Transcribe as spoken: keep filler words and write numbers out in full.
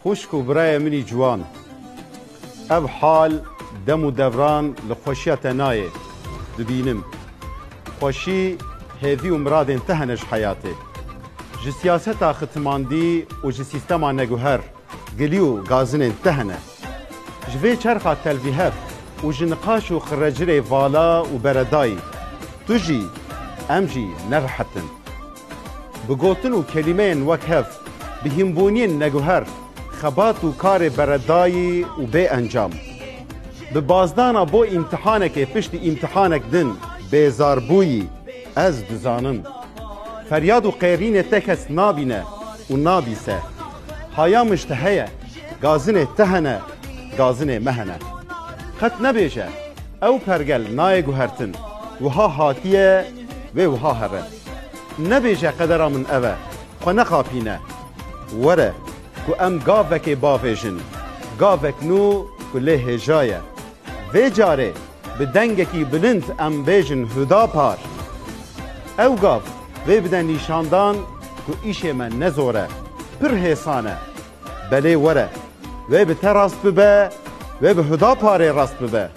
Xwişk û birayê min î ciwan, ev hal dem û devran li xweşiya te nayê, dibînim. Xweşî, hêvî û miradên te hene ji heyatê. Ji siyaseta xitimandî û ji sîstema neguher, gilî û gazinên te hene. Ji vê çerxa telvîhev û ji niqaş û xirecirê vala û beredayî, tu jî, em jî nerehet in. Bi gotin û kelîmeyên wek hev, bi hînbûniyên neguher, xebat û karê beredayî û bê encam. Bi bazdana bo îmtihanekê piştî îmtihanek din bêzar bûyî, ez dizanim. Feryad û qêrînê te kes nabîne û nabîse. Haya min ji te heye, gazinê te hene, gazinê me hene. Qet nebêje, ew pergel nayê guhertin, wiha hatiye, wê wiha here. Nebêje qedera min ev e, xwe nexapîne. Were, ku em gavekê bavêjin, gavek nû ku lê hêja ye. Vê carê bi dengekî bilind em bêjin Hudapar. Ew gav vê bide nîşandan ku îşê me ne zor e, pir hêsan e. Belê were, wê bi te rast bibe, wê bi Hudaparê rast bibe.